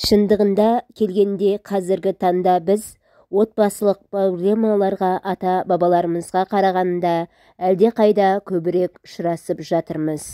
Шындығында келгенде қазіргі таңда біз отбасылық проблемаларға ата-бабаларымызға қарағанда әлдеқайда көбірек ұшырасып жатырмыз.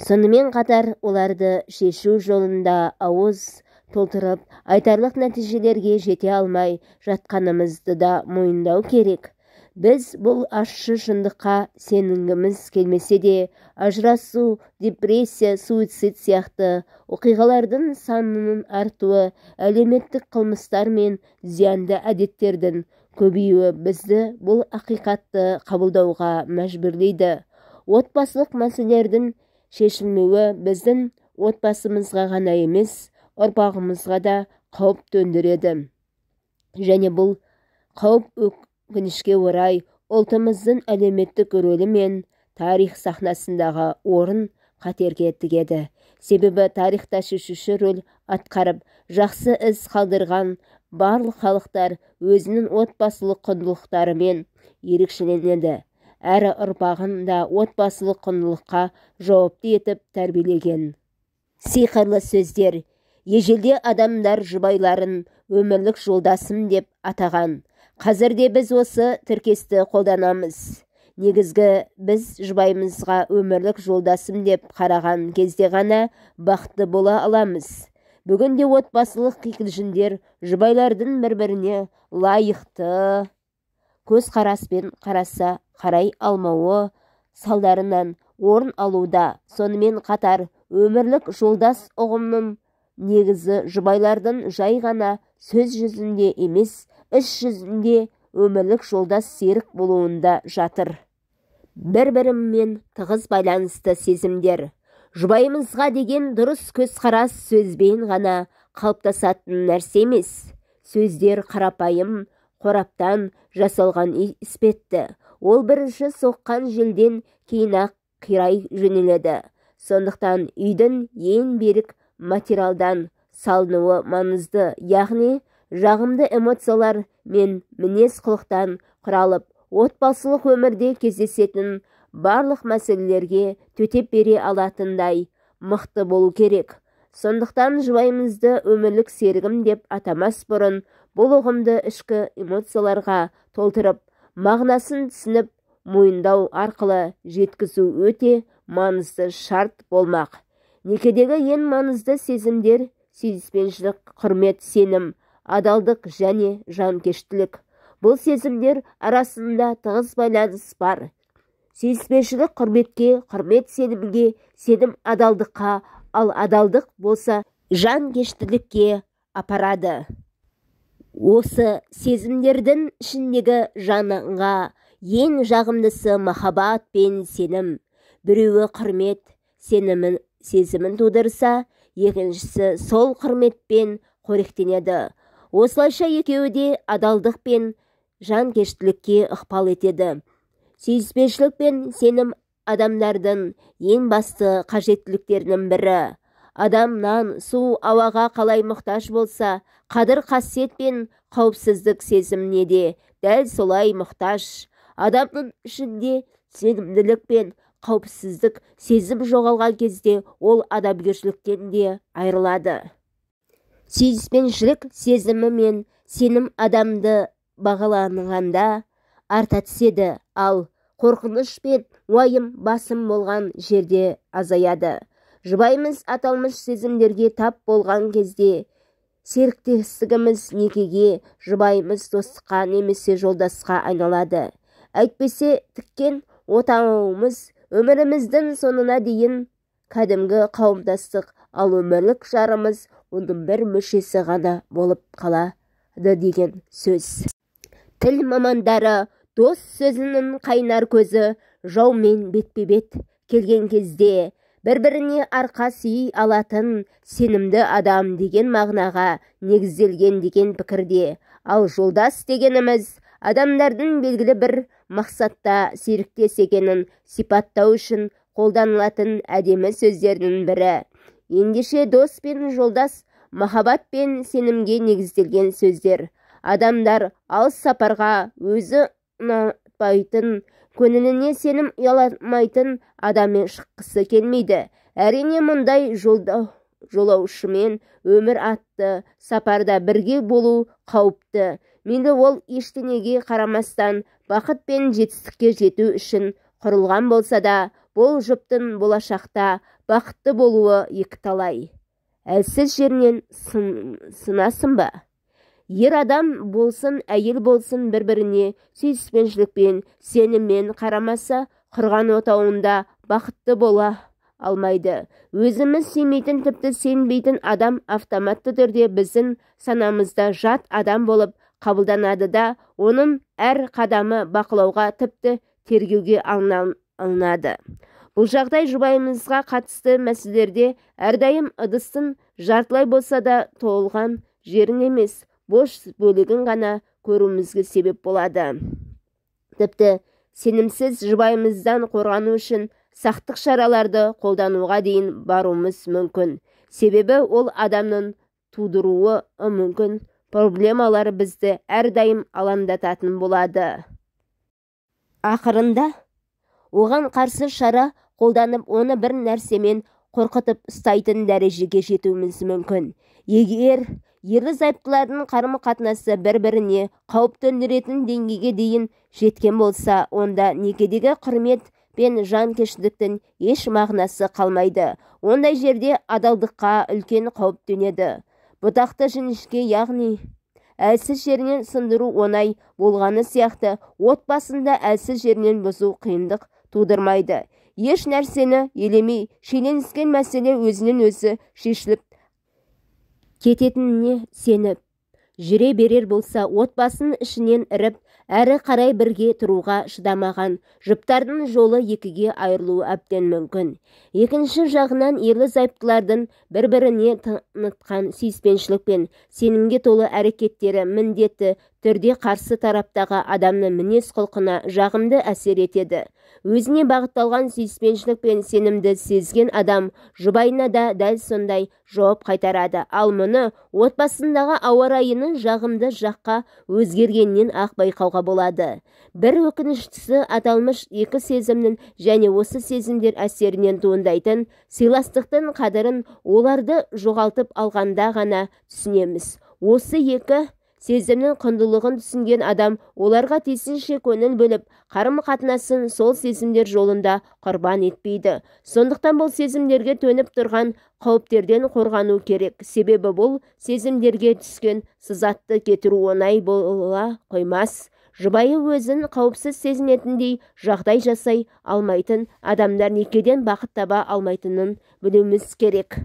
Сонымен қатар оларды шешу жолында ауыз толтырып айтарлық нәтижелерге жете алмай жатқанымызды да мойындау керек. Біз бұл ащы шындыққа сенгіміз келмесе де, ажырасу, депрессия, суицид сияқты оқиғалардың санының артуы, әлеуметтік қылмыстар мен зиянды әдеттердің көбеюі бізді бұл ақиқатты қабылдауға мәжбүрлейді. Отбасылық мәселелердің шешілмеуі біздің отбасымызға ғана емес, ұрпағымызға да қауіп төндіреді. Және бұл қауіп өкінішке орай ұлтымыздың әлеуметтік рөлі мен тарих сахнасындағы орын қатерге тігеді. Себебі тарихта шешуші рөл атқарып, жақсы із қалдырған барлық халықтар өзінің отбасылық құндылықтарымен ерекшеленеді. Әрі ұрпағын да отбасылық құндылыққа жауапты етіп тәрбиелеген. Сиқырлы сөздер. Ежелде адамдар жұбайларын өмірлік жолдасым деп атаған. Қазірде біз осы тіркесті қолданамыз. Негізгі біз жұбайымызға өмірлік жолдасым деп қараған кезде ғана бақытты бола аламыз. Бүгінде отбасылық кикілжіңдер жұбайлардың бір-біріне лайықты көзқараспен қараса қарай алмауы салдарынан орын алуда. Сонымен қатар өмірлік жолдас ұғымының негізі жұбайлардың жай ғана сөз жүзінде емес, іс жүзінде өмірлік жолдас серік болуында жатыр. Бір-бірімен тығыз байланысты сезімдер. Жұбайымызға деген дұрыс көзқарас сөзбен ғана қалыптасатын нәрсе емес. Сөздер қарапайым қораптан жасалған іспетті. Ол бірінші соққан желден кейін-ақ қирай жөнеледі. Сондықтан үйдің ең берік материалдан салынуы маңызды, яғни жағымды эмоциялар мен мінез-құлықтан құралып, отбасылық өмірде кездесетін барлық мәселелерге төтеп бере алатындай мықты болу керек. Сондықтан жұбайымызды өмірлік серігім деп атамас бұрын бұл ұғымды ішкі эмоцияларға толтырып, мағынасын түсініп, мойындау арқылы жеткізу өте маңызды шарт болмақ. Некедегі ең маңызды сезімдер сүйіспеншілік, құрмет, сенім, адалдық және жанкештілік. Бұл сезімдер арасында тығыз байланыс бар. Сүйіспеншілік құрметке, құрмет сенімге, сенім адалдыққа, ал адалдық болса жанкештілікке апарады. Осы сезімдердің ішіндегі жанға ең жағымдысы махаббат пен сенім. Біреуі құрмет, сенімін сезімін тудырса, екіншісі сол құрметпен қоректенеді. Осылайша екеуі де адалдық пен жанкештілікке ықпал етеді. Сүйіспеншілік пен сенім адамдардың ең басты қажеттіліктерінің бірі. Адам нан, су, ауаға қалай мұқтаж болса, қадір қасиет пен қауіпсіздік сезіміне де дәл солай мұқтаж. Адамның ішінде сенімділік пен қауіпсіздік сезім жоғалған кезде ол адамгершіліктен де айырылады. Сүйіспеншілік сезімі мен сенім адамды бағаланғанда арта түседі, ал қорқыныш пен уайым басым болған жерде азаяды. Жұбайымыз аталмыш сезімдерге тап болған кезде серіктестігіміз некеге, жұбайымыз достыққа немесе жолдасқа айналады. Әйтпесе тіккен отауымыз өміріміздің соңына дейін кәдімгі қауымдастық, ал өмірлік жарымыз оның бір мүшесі ғана болып қалады деген сөз. Тіл мамандары дос сөзінің қайнар көзі жаумен бетпе-бет келген кезде бір-біріне арқа сүйей алатын сенімді адам деген мағынаға негізделген деген пікірде. Ал жолдас дегеніміз адамдардың белгілі бір мақсатта серіктес екенін сипаттау үшін қолданылатын әдемі сөздердің бірі. Ендеше дос пен жолдас махаббат пен сенімге негізделген сөздер. Адамдар алыс сапарға өзі ұнатпайтын, көңіліне сенім ұяламайтын адаммен шыққысы келмейді. Әрине мұндай жолаушымен өмір атты сапарда бірге болу қауіпті. Мейлі ол ештеңеге қарамастан бақыт пен жетістікке жету үшін құрылған болса да, бұл жұптың болашақта бақытты болуы екіталай. Әлсіз жерінен сынасың ба? Ер адам болсын, әйел болсын бір-біріне сүйіспеншілікпен, сеніммен қарамаса, құрған отауында бақытты бола алмайды. Өзіміз сүймейтін, тіпті сенбейтін адам автоматты түрде біздің санамызда жат адам болып қабылданады да, оның әр қадамы бақылауға, тіпті тергеуге алынады. Бұл жағдай жұбайымызға қатысты мәселелерде әрдайым ыдыстың жартылай болса да толған жерін емес, бос бөлігін ғана көруімізге себеп болады. Тіпті сенімсіз жұбайымыздан қорғану үшін сақтық шараларды қолдануға дейін баруымыз мүмкін. Себебі ол адамның тудыруы мүмкін проблемалары бізді әрдайым алаңдататын болады. Ақырында оған қарсы шара қолданып, оны бір нәрсемен қорқытып ұстайтын дәрежеге жетуіміз мүмкін. Егер ерлі-зайыптылардың қарым-қатынасы бір-біріне қауіп төндіретін деңгейге дейін жеткен болса, онда некедегі құрмет пен жанкештіліктің еш мағынасы қалмайды. Ондай жерде адалдыққа үлкен қауіп төнеді. Бұтақты жіңішке, яғни әлсіз жерінен сындыру оңай болғаны сияқты, отбасында әлсіз жерінен бұзу қиындық тудырмайды. Еш нәрсені елемей, шиеленіскен мәселе өзінен өзі шешіліп кететініне сеніп жүре берер болса, отбасын ішінен іріп, әрі қарай бірге тұруға шыдамаған жұптардың жолы екіге айырылуы әбден мүмкін. Екінші жағынан, ерлі-зайыптылардың бір-біріне танытқан сүйіспеншілік пен сенімге толы әрекеттері міндетті түрде қарсы тараптағы адамның мінез-құлқына жағымды әсер етеді. Өзіне бағытталған сүйіспеншілік пен сенімді сезген адам жұбайына да дәл сондай жауап қайтарады. Ал мұны отбасындағы ауа райының жағымды жаққа өзгергенінен ақ байқауға болады. Бір өкініштісі, аталмыш екі сезімнің және осы сезімдер әсерінен туындайтын сыйластықтың қадірін оларды жоғалтып алғанда ғана түсінеміз. Осы екі сезімнің құндылығын түсінген адам оларға тиісінше көңіл бөліп, қарым-қатынасын сол сезімдер жолында құрбан етпейді. Сондықтан бұл сезімдерге төніп тұрған қауіптерден қорғану керек. Себебі бұл сезімдерге түскен сызатты кетіру оңай бола қоймас. Жұбайы өзін қауіпсіз сезінетіндей жағдай жасай алмайтын адамдар некеден бақыт таба алмайтынын білуіміз керек.